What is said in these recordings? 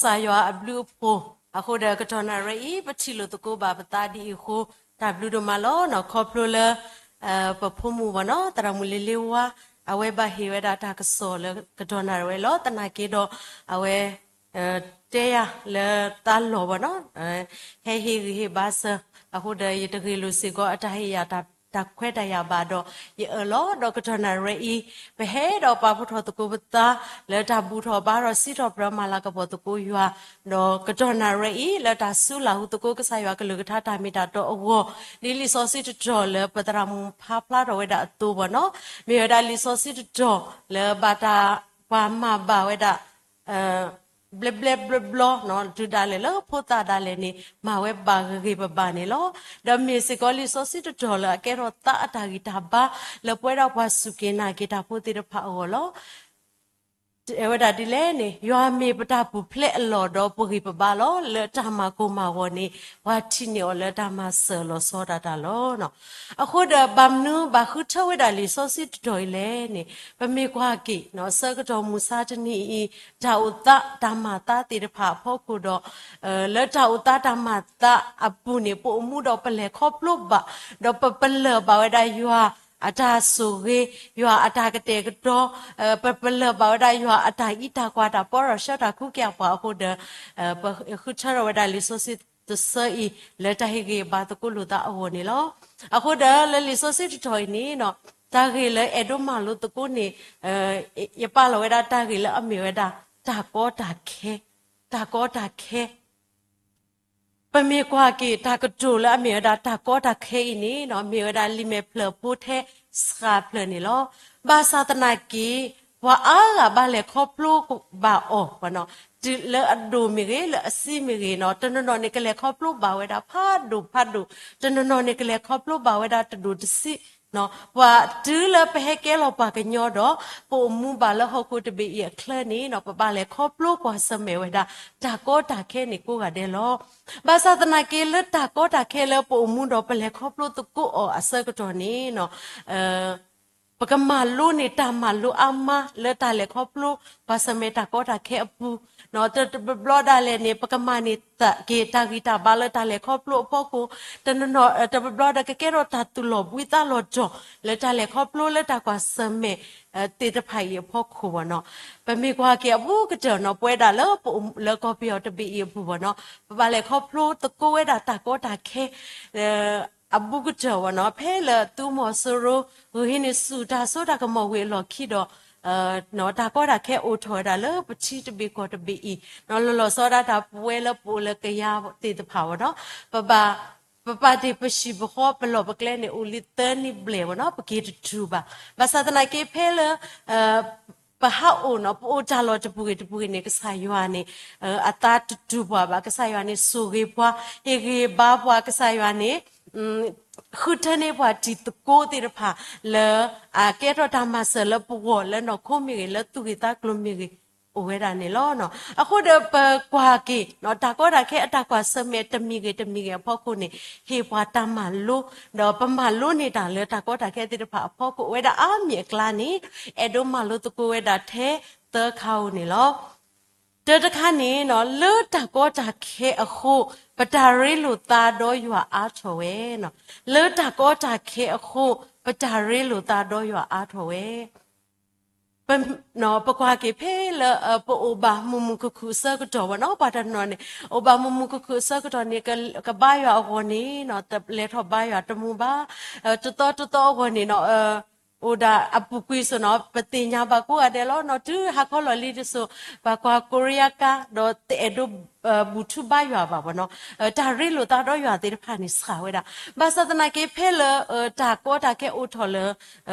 ကစၢ်ယွၤအဘျုးအဖှိၣ်, အဃိဒီးကတီၢ်နၣ်ရံၣ်အံၤ ပထံၣ်လိာ်သကိးဘၣ်ပသးဒ်အံၤအဃိ, တၢ်ဘျုးဒိၣ်မးလီၤ. ခီဖျိလၢ ပဖိမုၣ်ဘၣ်နီၤ သရၣ်မုၣ်လ့လ့ဝါ, အဝဲဘၣ်ဟ့ၣ်ဝဲဒၣ်တၢ်ကစီၣ်လၢကတီၢ်နၣ်ရံၣ်ဝဲလီၤ. သနာ်က့ဒီး အဝဲ တဲယၤလၢသးလီၢ်ဘၣ်နီၤ, ဟဲဟ့ၣ်ဂံၢ်ဟ့ၣ်ဘါစၢၤ, အဃိဒီးယတဂ့ၤလိာ်စ့ၢ်ကီးအတၢ်ဟ့ၣ်ယၤတၢ်ခွဲးတၢ်ယာ်ဘၣ်ဒီး ယအၢၣ်လီၤဒီးကတီၢ်နၣ်ရံၣ်အံၤ, ပဟဲဒီးပာ်ဖှိၣ်ထီၣ်သကိးပသး လၢတၢ်ဘူၣ်ထီၣ်ဘါထီၣ်စံးထီၣ်ပတြၢၤမၤလၤကပီၤသကိးယွၤ, ဒီးကတီၢ်နၣ်ရံၣ်အံၤ လၢတၢ်စုလၢ်ဟူသကိးကစၢ်ယွၤကလုၢ်ကထါတၢ်မ့ၢ်တၢ်တီအဂီၢ်, ဒ်လံာ်စီဆှံတတီၤလၢပသရၣ်မုၣ်ဖးဖျါထီၣ်ဝဲဒၣ်အသိးဘၣ်နီၤ, မ့ၢ်ဝဲဒၣ်လံာ်စီဆှံတတီၤလၢဘၣ်တၢ်ပှၤမၤဘၣ်ဝဲဒၣ် ဘျဲဘျဲဘျီဘျီနီၤ, တုၤဒၣ်လဲာ်လၢဖိသၣ်ဒၣ်လဲာ်န့ၣ် မၤဝဲဘၣ်ဂ့ၤဂ့ၤဘၣ်ဘၣ်န့ၣ်လီၤ. ဒီးမ့ၢ်စ့ၢ်ကီးလံာ်စီဆှံတတီၤလၢအကဲထီၣ်သးအတၢ်ဂံၢ်တၢ်ဘါ လၢပဝဲဒၣ်ပှၤစူၢ်က့ၤနာ်က့ၤတၢ်ဖိသ့ၣ်တဖၣ်အဂီၢ်လီၤ. တဲဝဲဒၣ်ဒ်လဲၣ်န့ၣ်, ယွၤမ့ၢ်ပတၢ်ပူၤဖျဲးအလီၢ်ဒီးပဂံၢ်ပဘါလီၤ. လၢတၢ်မၤကိၢ်မၤဂီၤန့ၣ် ပှၤထံၣ်န့ၢ်အီၤလၢတၢ်မၤစၢၤလီၤဆီဒၣ်တၢ်လီၤ. အဃိဒီးဘၣ်မနုၤဘၣ်ဃုထၢဝဲဒၣ်လံာ်စီဆှံတတီၤအံၤလဲၣ်န့ၣ်, ပမ့ၢ်ကွၢ်က့ၤ ဆၢကတီၢ်မုၢ်ဆါတနံၤအံၤ တၢ်အိၣ်သးတၢ်မၤသးသ့ၣ်တဖၣ်အဖီခိၣ်ဒီး လၢတၢ်အိၣ်သးတၢ်မၤသးအပူၤန့ၣ် ပအိၣ်မူဒီးပလဲၤခီဖျိဘၣ်, ဒီးပပလၢၢ်ဘၣ်ဝဲဒၣ်ယွၤအတၢ်ဆိၣ်ဂ့ၤ, ယွၤအတၢ်ကတဲာ်ကတီၤ, ပပလၢၢ်ဘၣ်ဝဲဒၣ်ယွၤအတၢ်အံးတၢ်ကွၢ်တၢ်ပီၢ်ဒီးဆှၢတၢ်ခူကၠၢ်ပှၤအဃိဒီး ပဃုထၢထီၣ်ဝဲဒၣ်လံာ်စီဆှံတဆၢအံၤ လၢတၢ်ဟ့ၣ်ဂံၢ်ဘါသကိးလိာ်သးအဂီၢ်န့ၣ်လီၤ. အဃိဒီးလၢလံာ်စီဆှံတတီၤအံၤန့ၣ်, တၢ်ဂ့ၢ်လၢအဲၣ်ဒိးမၤလိသကိးန့ၣ်, ယပာ်လီၤဝဲဒၣ်တၢ်ဂ့ၢ်လၢအမ့ၢ်ဝဲဒၣ် တၢ်ကီတၢ်ခဲ, တၢ်ကီတၢ်ခဲ ပမ့ၢ်ကွၢ်က့ၤတၢ်ကတိၤလၢအမ့ၢ်ဝဲဒၣ်တၢ်ကီတၢ်ခဲအံၤန့ၣ်, မ့ၢ်ဝဲဒၣ်လံာ်မဲာ်ဖျၢၣ်ဖိထဲစှၤဖျၢၣ်န့ၣ်လီၤ. ဘၣ်ဆၣ်သနာ်က့ ပှၤအါဂၤဘၣ်လဲၤခီဖျိဘၣ်အီၤ, တုၤလၢအဒိၣ်မ့ၢ်ဂ့ၤ လၢအဆံးမ့ၢ်ဂ့ၤနီၤ, တနီၤနီၤန့ၣ်ကလဲၤခီဖျိဘၣ်ဝဲဒၣ်ဖးဒိၣ်ဖးဒိၣ်, တနီၤနီၤန့ၣ်ကလဲၤခီဖျိဘၣ်ဝဲဒၣ်တဒိၣ်တဆံး ပှၤတုၤလၢပဟဲကဲလီၤပှၤကညီဒီး ပအိၣ်မူဘၣ်လၢဟီၣ်ခိၣ်တဘ့ၣ်အံၤအချၢန့ၣ်, ပဘၣ်လဲၤခီဖျိကွၢ်ဆၢၣ်မဲာ်ဝဲဒၣ် တၢ်ကီတၢ်ခဲန့ၣ်ကိးဂၤဒဲးလီၤ. ဘၣ်ဆၣ်သနာ်က့လၢတၢ်ကီတၢ်ခဲလၢပအိၣ်မူဒီးပလဲၤခီဖျိသကိးအီၤအဆၢကတီၢ်န့ၣ် ပကမၤလိန့ၢ်တၢ်မၤလိအါမးလၢတၢ်လဲၤခီဖျိ ကွၢ်ဆၢၣ်မဲာ်တၢ်ကီတၢ်ခဲအပူၤ, တဘျီဘျီဒၣ်လဲာ်န့ၣ် ပကမၤန့ၢ်က့ၤတၢ်ဂံၢ်တၢ်ဘါလၢတၢ်လဲၤခီဖျိအဖီခိၣ်, တဘျီဘျီဒီးကကဲထီၣ်တၢ်သူၣ်လီၤဘှံးသးလီၤတီၤ လၢတၢ်လဲၤခီဖျိလၢတၢ်ကွၢ်ဆၢၣ်မဲာ်သ့ၣ်တဖၣ်အံၤအဖီခိၣ်ဘၣ်နီၤ. ပမ့ၢ်ကွၢ်က့ၤအဘူးကတၢၢ်နီၤ ပဝဲဒၣ်လၢပအိၣ်လၢကီၢ်ပယီၤတဘ့ၣ်အံၤအပူၤဘၣ်နီၤ, ပဘၣ်လဲၤခီဖျိသကိးဝဲဒၣ်တၢ်ကီတၢ်ခဲ အဘူးကတၢၢ်ဘၣ်နီၤ, ဖဲလၢသုးမီၤစိရိၤ ဂုာ်ဟံးန့ၢ်ဆူၣ်တၢ်စိတၢ်ကမီၤဝံၤအလီၢ်ခံဒီး တၢ်ကီတၢ်ခဲအိၣ်ထီၣ်ဝဲဒၣ်လၢပထံတဘ့ၣ်ကီၢ်တဘ့ၣ်အံၤ, လီၤလီၤဆီဒၣ်တၢ်ပဝဲလၢပအိၣ်လၢကယၤသ့ၣ်တဖၣ်ဘၣ်နီၤ, ပဘၣ် ပပာ်တ့ၢ်ပဟံၣ်ပဃီပလီၢ်ပကျဲန့ၣ် အိၣ်လံသၢနံၣ်ဘျဲၣ်ဘၣ်နီၤ, ပက့ၤတတုၤဘၣ်. ဘၣ်ဆၣ်သနာ်က့ဖဲလၢ ပဟးအိၣ်နီၤ, ပအိၣ်တၢ်လီၢ်တပူၤဂ့ၤတပူၤဂ့ၤန့ၣ် ကစၢ်ယွၤန့ၣ် အသးတတူၢ်ပှၤဘၣ်, ကစၢ်ယွၤန့ၣ် ဆိၣ်ဂ့ၤပှၤ, ဟ့ၣ်ဂံၢ်ဘါပှၤ, ကစၢ်ယွၤန့ၣ် ဃုထၢန့ၢ်ပှၤတံၤသကိးသ့ၣ်တဖၣ် လၢအကဲထီၣ်တၢ်မၤစၢၤလၢပဂီၢ် လၢနီၢ်ခိမ့ၢ်ဂ့ၤ လၢသူၣ်ဂ့ၢ်သးကျိၤမ့ၢ်ဂ့ၤ အိၣ်ဝဲဒၣ်န့ၣ်လီၤ. အဃိဒီးပကွၢ်က့ၤ တၢ်ကီတၢ်ခဲအတၢ်ကွၢ်ဆၢၣ်မဲာ်တမံၤဂ့ၤတမံၤဂ့ၤအဖီခိၣ်န့ၣ် ဟ့ၣ်ပှၤတၢ်မၤလိ, ဒီးပမၤလိန့ၢ်တၢ်လၢတၢ်ကီတၢ်ခဲသ့ၣ်တဖၣ်အဖီခိၣ် အိၣ်ဝဲဒၣ်အါမံၤအကျါန့ၣ် အဲၣ်ဒိးမၤလိသကိးဝဲဒၣ်ထဲသၢခါဧိၤန့ၣ်လီၤ. တၢတခါန့ၣ် လၢတၢ်ကီတၢ်ခဲအဃိ ပတၢ်ရ့လိာ်သးဒီးယွၤအါထီၣ်ဝဲ, လၢတၢ်ကီတၢ်ခဲအဃိ ပတၢ်ရ့လိာ်သးဒီးယွၤအါထီၣ်ဝဲ ပကွၢ်က့ၤဖဲလၢ ပအိၣ်ဘၣ်မုာ်မုာ်ခုၣ်ခုၣ်အဆၢကတီၢ်ဘၣ်နီၤ, ပှၤတနီၤန့ၣ် အိၣ်ဘၣ်မုာ်မုာ်ခုၣ်ခုၣ်အဆၢကတီၢ်န့ၣ် ကဘါယွၤအဂီၢ်န့ၣ် တလဲၤထီၣ်ဘါယွၤတမူဘၣ်, တသီတသီအဂီၢ်န့ၣ် အိၣ်ဒၣ်အပူၤကွံာ်စိနီၤ, ပသ့ၣ်ညါဘၣ်ကိးဂၤဒဲးလီၤနီၤ, တုၤဟါခီလီၤလံတစိၤ ပှၤကွၢ်ကိရံယါကါ ဒီးတအဲၣ်ဒိး ဘူၣ်ထူဘါယွၤဘၣ်ဘၣ်နီၤ, တၢ်ရ့လိာ်သးဒီးယွၤသ့ၣ်တဖၣ်န့ၣ်စှၤဝဲဒၣ်. ဘၣ်ဆၣ်သနာ်က့ဖဲလၢ တၢ်ကီတၢ်ခဲအိၣ်ထီၣ်လၢ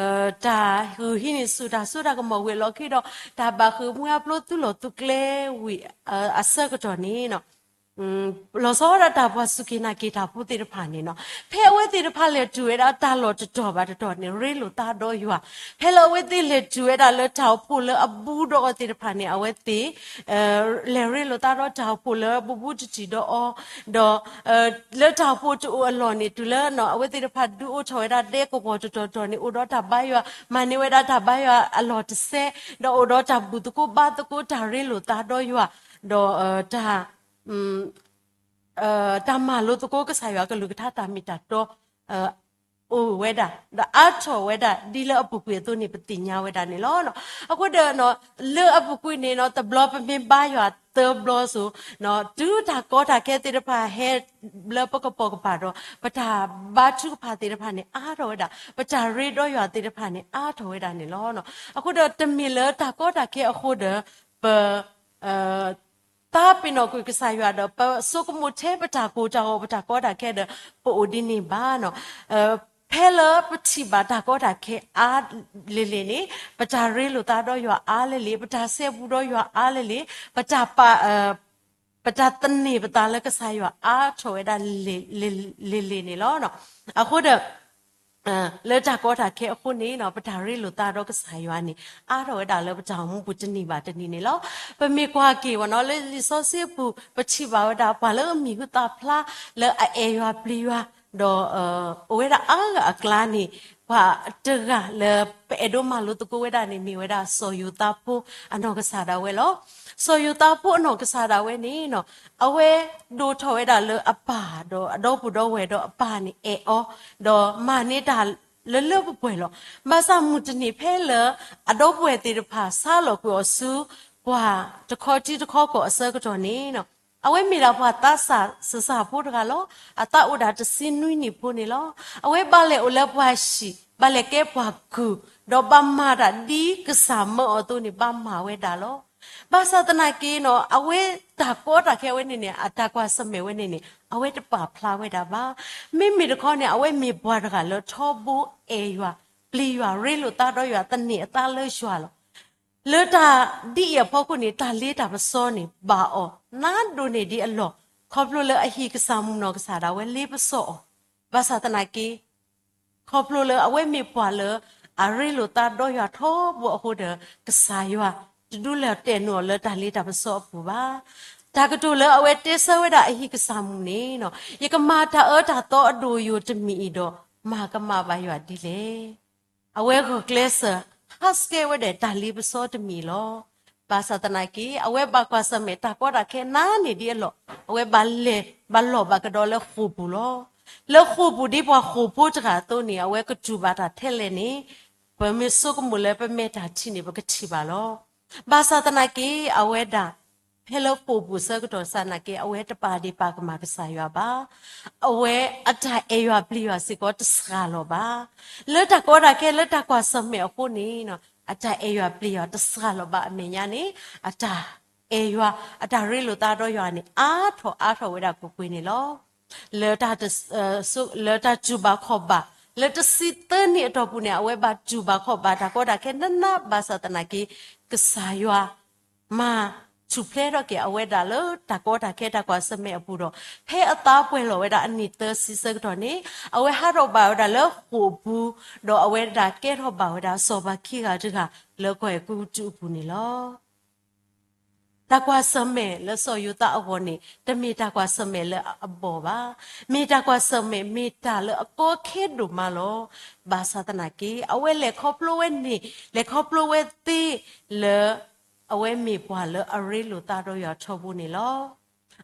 တၢ်ဂုာ်ဟံးန့ၢ်ဆူၣ်တၢ်စိတၢ်ကမီၤဝံၤအလီၢ်ခံဒီး တၢ်ဘၣ်ဃ့ၢ်မှံဟးဖျိးသူၣ်လီၤသူၣ်ကျဲဝံၤ အဆၢကတီၢ်န့ၣ် လီၤဆီဒၣ်တၢ်ပှၤစူၢ်က့ၤနာ်က့ၤတၢ်ဖိသ့ၣ်တဖၣ်န့ၣ်နီၤ, ဖဲအဝဲသ့ၣ်တဖၣ်လဲၤတုၤဝဲဒၣ်တၢ်လီၢ်တတီၤဘၣ်တတီၤန့ၣ် ရ့လိာ်သးဒီးယွၤ, ဖဲလၢအဝဲသ့ၣ်လဲၤတုၤဝဲဒၣ်လၢတၢ်အိၣ်ဖှိၣ်လၢအဘူးဒီးအီၤသ့ၣ်တဖၣ်န့ၣ် အဝဲသ့ၣ် လဲၤရ့လိာ်သးဒီးတၢ်အိၣ်ဖှိၣ်လၢဘူးဘူးတံၢ်တံၢ်ဒီးအီၤ, ဒီး လၢတၢ်အိၣ်ဖှိၣ်တအိၣ်အလီၢ်န့ၣ် တုၤလၢအဝဲသ့ၣ်တဖၣ်ဒုးအိၣ်ထီၣ်ဝဲဒၣ်ဒဲကဝီၤတတီၤတီၤန့ၣ် အိၣ်ဒီးတၢ်ဘါယွၤ, မၤန့ၢ်ဝဲဒၣ်တၢ်ဘါယွၤအလီၢ်တစဲး, ဒီးအိၣ်ဒီးတၢ်ဘူၣ်သကိးဘါသကိးတၢ်ရ့လိာ်သးဒီးယွၤ ဒီး တၢ်မၤလိသကိးကစၢ်ယွၤအကလုၢ်ကထါတၢ်မ့ၢ်တၢ်တီ အိၣ်ဝဲဒၣ် ဒီးအါထီၣ်ဝဲဒၣ် ဒ်လၢအပူၤကွံာ်အသိးန့ၣ် ပသ့ၣ်ညါဝဲဒၣ်န့ၣ်လီၤ. အဃိဒီး လၢအပူၤကွံာ်န့ၣ် တဘျီပမ့ၢ်ဘါယွၤသၢဘျီစိၤ တုၤတၢ်ကီတၢ်ခဲသ့ၣ်တဖၣ်ဟဲ လၢပကပိာ်ကပၤဒီး ပတၢ်ဘါထုကဖၣ်သ့ၣ်တဖၣ်န့ၣ် အါထီၣ်ဝဲဒၣ် ပတၢ်ရ့ဒီးယွၤသ့ၣ်တဖၣ်န့ၣ် အါထီၣ်ဝဲဒၣ်န့ၣ်လီၤ. အဃိဒီးတမ့ၢ်လၢတၢ်ကီတၢ်ခဲအဃိဒီး ပ သးပ့ၤနီၣ်ကွံာ်ကစၢ်ယွၤဒီး ပဆိကမိၣ်ထဲပတၢ်ကိၢ်တၢ်ဂီၤ ပတၢ်ကီတၢ်ခဲဒီး ပအိၣ်ဒ်န့ၣ်ဘၣ်. ဖဲလၢပထံၣ်ဘၣ်တၢ်ကီတၢ်ခဲအါလံၤလံၤန့ၣ် ပတၢ်ရ့လိာ်သးဒီးယွၤအါလံၤလံၤ, ပတၢ်စဲဘူးဒီးယွၤအါလံၤလံၤ, ပတၢ် ပတၢ်သန့ၤပသးလၢကစၢ်ယွၤအါထီၣ်ဝဲဒၣ် လံၤလံၤန့ၣ်လီၤ. အဃိဒီး လၢတၢ်ကီတၢ်ခဲအဃိန့ၣ် ပတၢ်ရ့လိာ်သးဒီးကစၢ်ယွၤန့ၣ် အါထီၣ်ဝဲဒၣ်လၢပတၢ်အိၣ်မူပူၤတနံၤဘၣ်တနံၤန့ၣ်လီၤ. ပမ့ၢ်ကွၢ်က့ၤဝဲနီၤ လၢလံာ်စီဆှံအပူၤ ပထံၣ်ဘၣ်ဝဲဒၣ်ပှၤလၢအမံၤဟူသၣ်ဖျါ လၢအအဲၣ်ယွၤပျံၤယွၤ ဒီး အိၣ်ဝဲဒၣ်အါဂၤအကျါန့ၣ် ပှၤတဂၤလၢပအဲၣ်ဒိးမၤလိသကိးဝဲဒၣ်န့ၣ် မ့ၢ်ဝဲဒၣ်စီၤယိၤသးဖိအနီၢ်ကစၢ်ဒၣ်ဝဲလီၤ. စီၤယိၤသးဖိအနီၢ်ကစၢ်ဒၣ်ဝဲန့ၣ် အဝဲဒိၣ်ထီၣ်ဝဲဒၣ်လၢအပၢ်ဒီးအဒီပုၢ်ဒီဝဲၢ်ဒီးအပၢ်န့ၣ်အဲၣ်အီၤ ဒီးမၤန့ၢ်တၢ်လၢလၢပှဲၤပှဲၤလီၤ. ဘၣ်ဆၣ်မုၢ်တနံၤဖဲလၢ အဒီပုၢ်ဝဲၢ်သ့ၣ်တဖၣ် ဆါလီၤကွံာ်အီၤဆူ ပှၤတခီထံတခီကီၢ်အဆၢကတီၢ်န့ၣ် အဝဲမ့ၢ်ဒၣ်ပှၤသးစၢ်စၢ်ဖိတဂၤလီၤ. အသးအိၣ်ဒၣ်တဆံနွံနံၣ်ဖိန့ၣ်လီၤ. အဝဲဘၣ်လဲၤအိၣ်လၢပှၤဟံၣ် ဘၣ်လဲၤကဲပှၤကုၢ် ဒီးဘၣ်မၤတၢ်ဒ်ကစၢ်မၢအီၤအသိးန့ၣ် ဘၣ်မၤဝဲဒၣ်လီၤ. ဘၣ်ဆၣ်သနာ်က့နီၤ အဝဲတၢ်ကီတၢ်ခဲအဝဲန့ၣ်န့ၣ် အတၢ်ကွၢ်ဆၢၣ်မဲာ်ဝဲန့ၣ်န့ၣ် အဝဲတပာ်ဖျါဝဲဒၣ်ဘၣ်. မ့မ့ၢ်တခီန့ၣ် အဝဲမ့ၢ်ပှၤတဂၤလၢထီဘိအဲၣ်ယွၤ ပျံၤယွၤ ရ့လိာ်သးဒီးယွၤ သန့ၤအသးလၢယွၤလီၤ. လၢတၢ်ဒ်အံၤအဖီခိၣ်န့ၣ် တၢ်လ့တၢ်ပစီန့ၣ် ဘၣ်အီၤ နါဒိၣ်န့ၢ်ဒံးအလီၢ် ခီဖျိလၢအဟံၣ်ကစၢ်မုၣ်နီၢ်ကစၢ်ဒၣ်ဝဲလ့ပစီအီၤ. ဘၣ်ဆၣ်သနာ်က့ ခီဖျိလၢအဝဲမ့ၢ်ပှၤလၢ အရ့လိာ်သးဒီးယွၤထီဘိအဃိဒီး ကစၢ်ယွၤ တဒုးလဲၤတဲာ်နုာ်အီၤလၢတၢ်လ့တၢ်ပစီအပူၤဘၣ်. တၢ်ကတိၤလၢအဝဲတဲဆၢဝဲဒၣ်အဟံၣ်ကစၢ်မုၣ်န့ၣ်နီၤ ယကမၤတၢ်အၢတၢ်သီအဒိၣ်ယိာ်တမံၤအံၤဒီး မၤကမၣ်ဘၣ်ယွၤဒ်လဲၣ်. အဝဲဂုာ်ကျဲးစၢး ဟးဆှဲးဝဲဒၣ်တၢ်လ့ပစီတမံၤလီၤ. ဘၣ်ဆၣ်သနာ်က့ အဝဲဘၣ်ကွၢ်ဆၢၣ်မဲာ်တၢ်ကီတၢ်ခဲနါန့ၢ်ဒံးအလီၢ် အဝဲဘၣ်လဲၤဘၣ်လီၢ်ဘၣ်ကဒီးလၢဃိာ်ပူၤလီၤ. လၢဃိာ်ပူၤဒ်ပှၤဃိာ်ဖိတဂၤအသိးန့ၣ် အဝဲကတူၢ်ဘၣ်တၢ်ထဲလဲၣ်န့ၣ် ပမ့ၢ်ဆိကမိၣ်လၢပမဲာ်တၢ်ထံၣ်န့ၣ် ပကထံၣ်ဘၣ်လီၤ. ဘၣ်ဆၣ်သနာ်က့ အဝဲဒၣ် ဖဲလၢဃိာ်ပူၤဆၢကတီၢ်ဆၣ်သနာ်က့ အဝဲတပာ်ဒ့ၣ်ပာ်ကမၣ်ကစၢ်ယွၤဘၣ်. အဝဲအတၢ်အဲၣ်ယွၤပျံၤယွၤစ့ၢ်ကီးတစှၤလီၤဘၣ်. လၢတၢ်ကီတၢ်ခဲလၢတၢ်ကွၢ်ဆၢၣ်မဲာ်အဃိန့ၣ် အတၢ်အဲၣ်ယွၤပျံၤယွၤတစှၤလီၤဘၣ်အမဲာ်ညါန့ၣ် အတၢ်အဲၣ်ယွၤ အတၢ်ရ့လိာ်သးဒီးယွၤန့ၣ် အါထီၣ်အါထီၣ်ဝဲဒၣ်ကွ့ၢ်ကွ့ၢ်န့ၣ်လီၤ. လၢတၢ် လၢတၢ်တူၢ်ဘၣ်ခီၣ်ဘၣ် လၢတဆံသၢနံၣ်အတီၢ်ပူၤန့ၣ် အဝဲဘၣ်တူၢ်ဘၣ်ခီၣ်ဘၣ်တၢ်ကီတၢ်ခဲနးနး ဘၣ်ဆၣ်သနာ်က့ ကစၢ်ယွၤ မၤထူၣ်ဖျဲးထီၣ်က့ၤအဝဲဒၣ်လၢတၢ်ကီတၢ်ခဲတၢ်ကွၢ်ဆၢၣ်မဲာ်အပူၤဒီး ဖဲအသးပှဲၤလီၤဝဲဒၣ်အနံၣ်သၢဆံဆၢကတီၢ်န့ၣ် အဝဲဟးထီၣ်ဘၣ်ဝဲဒၣ်လၢဃိာ်ပူၤ ဒီးအဝဲဒၣ်ကဲထီၣ်ဘၣ်ဝဲဒၣ်စီၤပၤခံဂၤတဂၤ လၢကီၢ်အဲၤကူပတူးအပူၤန့ၣ်လီၤ. တၢ်ကွၢ်ဆၢၣ်မဲာ်လၢစီၤယိၤသးအဂီၢ်န့ၣ် တမ့ၢ်တၢ်ကွၢ်ဆၢၣ်မဲာ်လၢအဘီၣ်ဘၣ်. မ့ၢ်တၢ်ကွၢ်ဆၢၣ်မဲာ် မ့ၢ်တၢ်လၢအကီခဲဒိၣ်မးလီၤ. ဘၣ်ဆၣ်သနာ်က့ အဝဲလဲၤခီဖျိဝဲန့ၣ် လဲၤခီဖျိဝဲသ့လၢ အဝဲမ့ၢ်ပှၤလၢအရ့လိာ်သးဒီးယွၤထီဘိန့ၣ်လီၤ.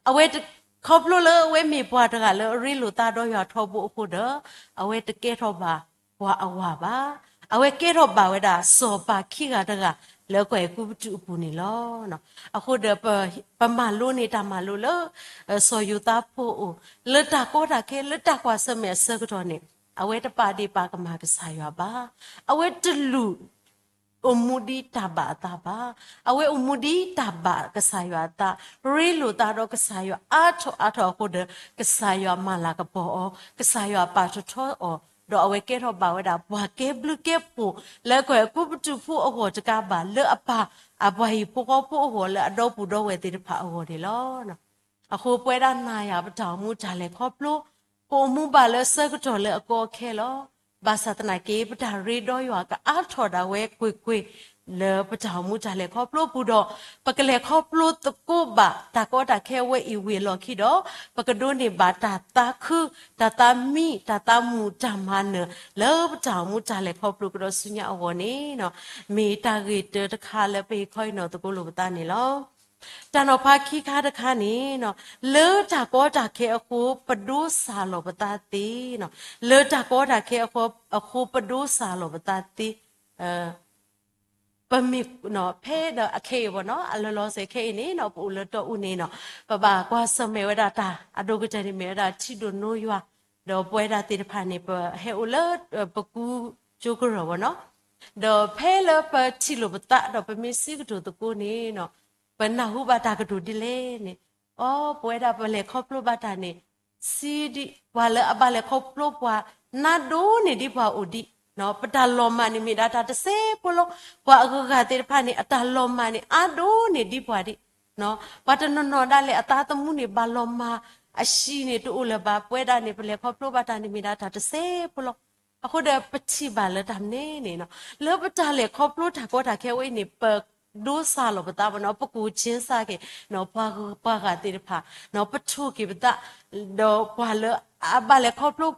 အဝဲ ခီဖျိလၢအဝဲမ့ၢ်ပှၤတဂၤလၢအရ့လိာ်သးဒီးယွၤထီဘိအဃိဒီး အဝဲတကဲထီၣ်ဘၣ်ပှၤအဝၤဘၣ်. အဝဲကဲထီၣ်ဘၣ်ဝဲဒၣ်စီၤပၤခံဂၤတဂၤ လၢကီၢ်အဲၤကူပတူးအပူၤန့ၣ်လီၤ. အဃိဒီး ပမၤလိန့ၢ်တၢ်မၤလိလၢ စီၤယိၤသးဖိအအိၣ် လၢတၢ်ကီတၢ်ခဲ လၢတၢ်ကွၢ်ဆၢၣ်မဲာ်အဆၢကတီၢ်န့ၣ် အဝဲတပာ်ဒ့ၣ်ပာ်ကမၣ်ကစၢ်ယွၤဘၣ်. အဝဲတလူၤ အိၣ်မူဒ်တၢ်ဘၣ်အသးဘၣ်. အဝဲအိၣ်မူဒ်တၢ်ဘၣ်ကစၢ်ယွၤအသး, ရ့လိာ်သးဒီးကစၢ်ယွၤအါထီၣ်အါထီၣ်အဃိဒီး ကစၢ်ယွၤမၤလၤကပီၤအီၤ, ကစၢ်ယွၤပာ်ထီၣ်ထီအီၤ, ဒီးအဝဲကဲထီၣ်ဘၣ်ဝဲဒၣ်ပှၤကဲဘျုးကဲဖှိၣ် လၢကီၢ်အဲၤကူပတူးဖိအဂီၢ်တကးဘၣ် လၢအပၢ်အပှၤဟံၣ်ဖိဃီဖိအဂီၢ် လၢအဒီပုၢ်ဒီဝဲၢ်သ့ၣ်တဖၣ်အဂီၢ်န့ၣ်လီၤ. အဃိပဝဲဒၣ်နၤယၤပတၢ်အိၣ်မူတၢ်လဲၤခီဖျိ ပအိၣ်မူဘၣ်လၢဆၢကတီၢ်လၢအကီအခဲလီၤ. ဘၣ်ဆၣ်သနာ်က့ ပတၢ်ရ့ဒီးယွၤကအါထီၣ်ဒၣ်ဝဲကွ့ၢ်ကွ့ၢ် လၢပတၢ်အိၣ်မူတၢ်လဲၤခီဖျိပူၤဒီး ပကလဲၤခီဖျိသကိးဘၣ်တၢ်ကီတၢ်ခဲဝဲအံၤဝံၤအလီၢ်ခံဒီး ပကဒိးန့ၢ်ဘၣ်တၢ်သးခု တၢ်သးမံ တၢ်သးမုာ်တၢ်မၤနၢၤ လၢပတၢ်အိၣ်မူတၢ်လဲၤခီဖျိကဒီးဆူညါအဂီၢ်န့ၣ် မ့ၢ်တၢ်ဂ့ၢ်တၢတခါလၢပဟ့ၣ်ခီဟ့ၣ်နီၤသကိးလိာ်ပသးန့ၣ်လီၤ. တၢ်နီၤဖးခံခါတခါန့ၣ်နီၤ, လၢတၢ်ကီတၢ်ခဲအဃိ ပဒိးစၢ်လီၤပသးသ့နီၤ, လၢတၢ်ကီတၢ်ခဲအဃိ ပဒိးစၢ်လီၤပသးသ့, ပမ့ၢ် ဖဲဒီးအခဲအံၤဘၣ်နီၤ, အလီၤလီၤဆဲးခဲအံၤန့ၣ်နီၤ, ပအိၣ်လၢတီအူန့ၣ်နီၤ, ပဘၣ်ကွၢ်ဆၢၣ်မဲာ်ဝဲဒၣ်တၢ် အဒိၣ်ကတၢၢ်န့ၣ်မ့ၢ်ဝဲဒၣ် ထံဒိၣ်နိယွၤ, ဒီးပဝဲဒၣ်သ့ၣ်တဖၣ်န့ၣ် ပဟဲအိၣ်လၢ ပကူကၠိကရၢၢ်ဘၣ်နီၤ, ဒီးဖဲလၢပထံၣ်လိာ်ပသးဒီးပမ့ၢ်စံးကတိၤသကိးန့ၣ်နီၤ, ပနၢ်ဟူဘၣ်တၢ်ကတိၤဒ်လဲၣ်န့ၣ်, အိ ပဝဲဒၣ်ပလဲၤခီဖျိဘၣ်တၢ်န့ၣ် စံးဒ် ပှၤလၢအဘၣ်လဲၤခီဖျိပှၤ နါဒိၣ်န့ၢ်ဒံးပှၤအိၣ်ဒံး, ပတၢ်လီၤမၢ်န့ၣ်မ့ၢ်ဒၣ်တၢ်တစဲးဖိလီၤ, ပှၤအဂုၤအဂၤသ့ၣ်တဖၣ်န့ၣ် အတၢ်လီၤမၢ်န့ၣ် အါဒိၣ်န့ၢ်ဒံးပှၤဒံး, ပှၤတနီၤနီၤဒၣ်လဲာ်အသးသမူန့ၣ် ဘၣ်လီၤမၢ် အဟံၣ်န့ၣ်တအိၣ်လၢၤဘၣ်, ပဝဲဒၣ်န့ၣ် ပလဲၤခီဖျိဘၣ်တၢ်န့ၣ်မ့ၢ်ဒၣ်တၢ်တစဲးဖိလီၤ. အဃိဒီးပထံၣ်ဘၣ်လၢတၢ်မနုၤန့ၣ်နီၤ, လၢပတၢ်လဲၤခီဖျိတၢ်ကီတၢ်ခဲဝဲအံၤန့ၣ် ပဒိးစၢ်လီၤပသးဘၣ်နီၤ, ပကူၣ်က့ၤစၢ်က့ၤ ပှၤဂၤသ့ၣ်တဖၣ်, ပထိၣ်က့ၤပသး, ဒီးပှၤလၢအဘၣ်လဲၤခီဖျိ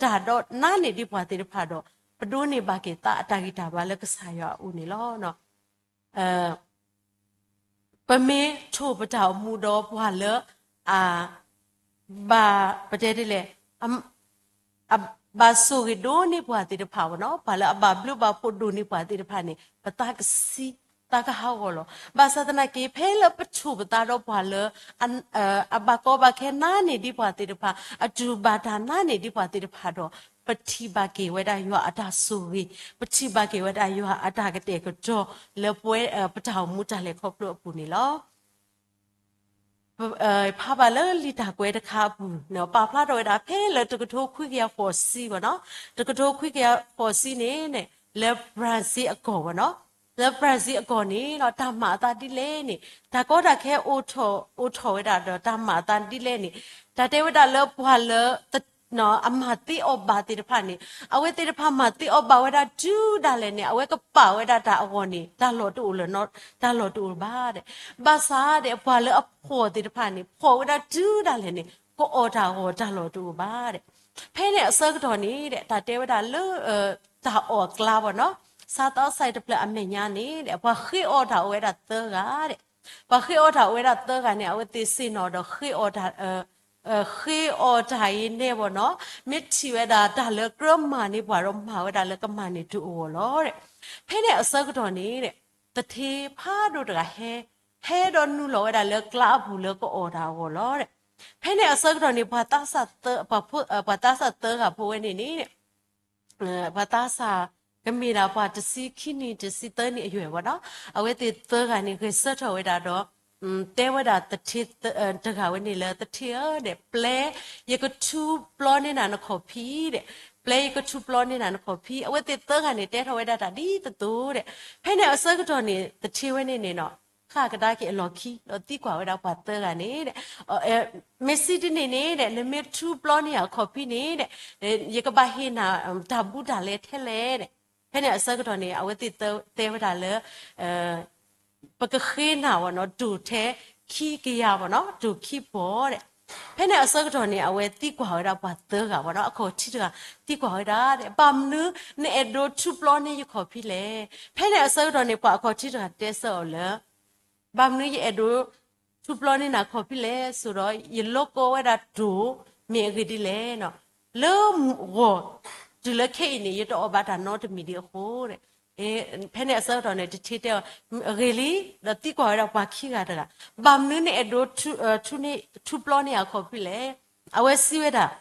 တၢ်ဒီးနါန့ၢ်ဒံးပှၤသ့ၣ်တဖၣ်ဒီး ပဒိးန့ၢ်ဘၣ်က့ၤသးအတၢ်ဂံၢ်တၢ်ဘါလၢကစၢ်ယွၤအအိၣ်န့ၣ်လီၤ. ပမ့ၢ်ထိၣ်ပတၢ်အိၣ်မူဒီးပှၤလၢ အ ဘၣ် ပတဲဒ်လဲၣ်, အ ဘၣ်ဆိၣ်ဂ့ၤဒိၣ်န့ၢ်ပှၤသ့ၣ်တဖၣ်ဘၣ်နီၤ, ပှၤလၢအဘၣ်ဘျုးဘၣ်ဖှိၣ်ဒိၣ်န့ၢ်ပှၤသ့ၣ်တဖၣ်န့ၣ် ပသးကဆံး သးကဟးဂီၤလီၤ. ဘၣ်ဆၣ်သနာ်က့ ဖဲလၢပထိၣ်ပသးဒီးပှၤလၢ အဘၣ်ကီဘၣ်ခဲနါန့ၢ်ဒံးပှၤသ့ၣ်တဖၣ်, အတူၢ်ဘၣ်တၢ်နါန့ၢ်ဒံးပှၤသ့ၣ်တဖၣ်ဒီး ပထံၣ်ဘၣ်က့ၤဝဲဒၣ်ယွၤအတၢ်ဆိၣ်ဂ့ၤ, ပထံၣ်ဘၣ်က့ၤဝဲဒၣ်ယွၤအတၢ်ကတဲာ်ကတီၤ လၢပဝဲ ပတၢ်အိၣ်မူတၢ်လဲၤခီဖျိအပူၤန့ၣ်လီၤ. ဖးဘၣ်လၢလံာ်တၢ်ကွဲးတခါအပူၤ, ပာ်ဖျါထီၣ်ဝဲဒၣ်ဖဲလၢတကထိခွံကယၤဃိးဆံဘၣ်နီၤ, တကထိခွံကယၤဃိးဆံန့ၣ် လၢ Brazil အကီၢ်ဘၣ်နီၤ, လၢ Brazil အကီၢ်န့ၣ်ဒီး တၢ်မၤအသးဒ်လဲၣ်န့ၣ် တၢ်ကီတၢ်ခဲအိၣ်ထီၣ်ဝဲဒၣ်ဒီး တၢ်မၤအသးဒ်လဲၣ်န့ၣ် တၢ်တဲဝဲဒၣ်လၢပှၤလၢ အမၤသ့အီၣ်ဘၣ်သ့ၣ်တဖၣ်န့ၣ် အဝဲသ့ၣ်တဖၣ်မၤသ့အီၣ်ဘၣ်ဝဲဒၣ်တုၤဒၣ်လဲာ်န့ၣ် အဝဲကပာ်ဝဲဒၣ်တၢ်အဂီၢ်န့ၣ် တၢ်လီၢ်တအိၣ်လၢၤ, တၢ်လီၢ်တအိၣ်ဘၣ်ဒီး ဘၣ်ဆၣ်ဒီး ပှၤလၢအဖှီၣ်သ့ၣ်တဖၣ်န့ၣ် ဖှီၣ်ဝဲဒၣ်တုၤဒၣ်လဲာ်န့ၣ် ကအီၣ်တၢ်အဂီၢ်တၢ်လီၢ်တအိၣ်ဘၣ်ဒီး ဖဲန့ၣ်အဆၢကတီၢ်န့ၣ်ဒီး တၢ်တဲဝဲဒၣ်လၢ တၢ်အီၣ်အကျါဘၣ်နီၤ, စးသီးစဲးတဖျၢၣ်အမဲာ်ညါန့ၣ်ဒီး ပှၤဃ့အီၣ်တၢ်အိၣ်ဝဲဒၣ်သၢဂၤဒီး ပှၤဃ့အီၣ်တၢ်အိၣ်ဝဲဒၣ်သၢဂၤန့ၣ် အဝဲသ့ၣ်ဆ့ၣ်နီၤဒီးဃ့အီၣ်တၢ် ဃ့အီၣ်တၢ်အံၤန့ၣ်ဘၣ်နီၤ, မ့ၢ်ထံၣ်ဝဲဒၣ်တၢ်လၢကြၢးမၤန့ၢ်ပှၤဒီးမၤဝဲဒၣ်လၢကမၤန့ၢ်တုၤအဂီၢ်လီၤဒီး ဖဲန့ၣ်အဆၢကတီၢ်န့ၣ် သထ့ဖးဒိၣ်တဂၤဟဲ, ဟဲဒီးနုာ်လီၤဝဲဒၣ်လၢကျါအပူၤလၢကအီၣ်တၢ်အဂီၢ်လီၤဒီး ဖဲန့ၣ်အဆၢကတီၢ်န့ၣ် ပှၤသးစၢ်သၢဂၤဖိဝဲန့ၣ်န့ၣ် ပှၤသးစၢ်ကမ့ၢ်ဒၣ်ပှၤတဆံခံနံၣ်တဆံသၢနံၣ်အယွဲၢ်ဘၣ်နီၤ, အဝဲသ့ၣ်သၢဂၤန့ၣ် ဂဲၤဆၢထၢၣ်ဝဲဒၣ်ဒီး တဲဝဲဒၣ်သထ့တဂၤဝဲန့ၣ်လၢ သထ့ဧၢဒီး ပျဲယကထူပျီန့ၢ်နၤနခီၣ်ဖံးဒီး, ပျဲယကထူပျီန့ၢ်နၤနခီၣ်ဖံး, အဝဲသ့ၣ်သၢဂၤန့ၣ် တဲထီၣ်ဝဲဒၣ်တၢ်ဒ်သိးသိးဒီး ဖဲန့ၣ်အဆၢကတီၢ်န့ၣ် သထ့ဝဲန့ၣ်န့ၣ်နီၤ ဃၣ်ကဒါက့ၤအလီၢ်ခံ ဒီးသံကွၢ်ဝဲဒၣ်ပှၤသၢဂၤန့ၣ်ဒီး မ့ၢ်စံးဒ်န့ၣ်န့ၣ်ဒီး နမ့ၢ်ထူပျီန့ၢ်ယၤခီၣ်ဖံးန့ၣ်ဒီး ယကဘၣ်ဟ့ၣ်နၤတၢ်ဘူးတၢ်လဲထဲလဲၣ်ဒီး ဖဲန့ၣ်အဆၢကတီၢ်န့ၣ် အဝဲသ့ၣ်တဲဝဲဒၣ်လၢ ပကဃ့နၤဝဲနီၤ တိၢ်ထဲခံကယၤဝဲနီၤ တိၢ်ခံပီၢ်ဒီး ဖဲန့ၣ်အဆၢကတီၢ်န့ၣ် အဝဲသံကွၢ်ဝဲဒၣ်ပှၤသၢဂၤဝဲနီၤ အခီၣ်ထံးတဂၤ သံကွၢ်ဝဲဒၣ်ဒီး ဘၣ်မနုၤ နအဲၣ်ဒိးထူပျီန့ၢ်ယခီၣ်ဖံးလဲၣ်. ဖဲန့ၣ်အဆၢကတီၢ်န့ၣ် ပှၤအခီၣ်ထံးတဂၤတဲဆၢအီၤလၢ ဘၣ်မနုၤယအဲၣ်ဒိးထူပျီန့ၢ်နၤခီၣ်ဖံးလဲၣ် ဆိဒီး ယလိၣ်ကိးဝဲဒၣ်တိၢ် မ့ၢ်အဂ့ၢ်ဒ်လဲၣ်နီၤ လၢဂီၤ တုၤလၢခဲအံၤန့ၣ် ယတအီၣ်ဘၣ်တၢ်နီတမံၤဒံးအဃိဒီး ဖဲန့ၣ်အဆၢကတီၢ်န့ၣ် တထ့တဲအီၤ အဂ့ၢ်လံ ဒီးသံကွၢ်ဝဲဒၣ်ပှၤခံဂၤတဂၤ ဘၣ်မနုၤနအဲၣ်ဒိးထူပျီန့ၢ်ယၤခီၣ်ဖံးလဲၣ်. အဝဲစံးဝဲဒၣ်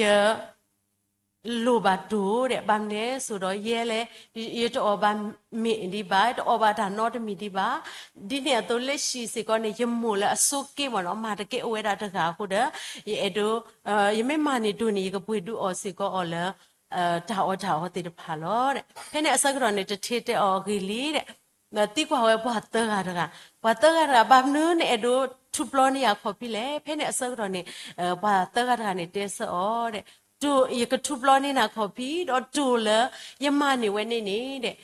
ယ လိၣ်ဘၣ်တိၢ်ဒီး ဘၣ်မနုၤလဲၣ် ဆိဒီး ယဲလဲၣ် ယတအီၣ်ဘၣ်မ့ၢ်ဒံးဘၣ် တအီၣ်ဘၣ်တၢ်နီတမံၤဒံးဘၣ်. ဒ်န့ၣ်အသိးလၢဟံၣ်စ့ၢ်ကီးန့ၣ် ယမိၢ်လၢအဆိးက့မ့ၢ်နီၤ မၤတကဲအိၣ်ဝဲဒၣ်တဂၤအဃိဒီး ယအဲၣ်ဒိး ယမ့ၢ်မၤန့ၢ်တိၢ်န့ၣ် ယကပှ့ၤဒုးအီၣ်စ့ၢ်ကီးအီၤလၢ တၢ်အီၣ်တၢ်အီသ့ၣ်တဖၣ်လီၤ. ဖဲန့ၣ်အဆၢကတီၢ်န့ၣ် တထ့တဲအီၤအဂ့ၢ်လံဒီး သံကွၢ်ဝဲပှၤသၢဂၤတဂၤ ပှၤသၢဂၤတဂၤ ဘၣ်မနုၤနအဲၣ်ဒိးထူပျီန့ၢ်ယၤခီၣ်ဖံးလဲၣ်. ဖဲန့ၣ်အဆၢကတီၢ်န့ၣ် ပှၤသၢဂၤတဂၤန့ၣ်တဲဆၢအီၤဒီး တိၢ် ယကထူပျီန့ၢ်နၤခီၣ်ဖံး ဒီးတိၢ်လၢယမၤန့ၢ်ဝဲန့ၣ်န့ၣ်ဒီး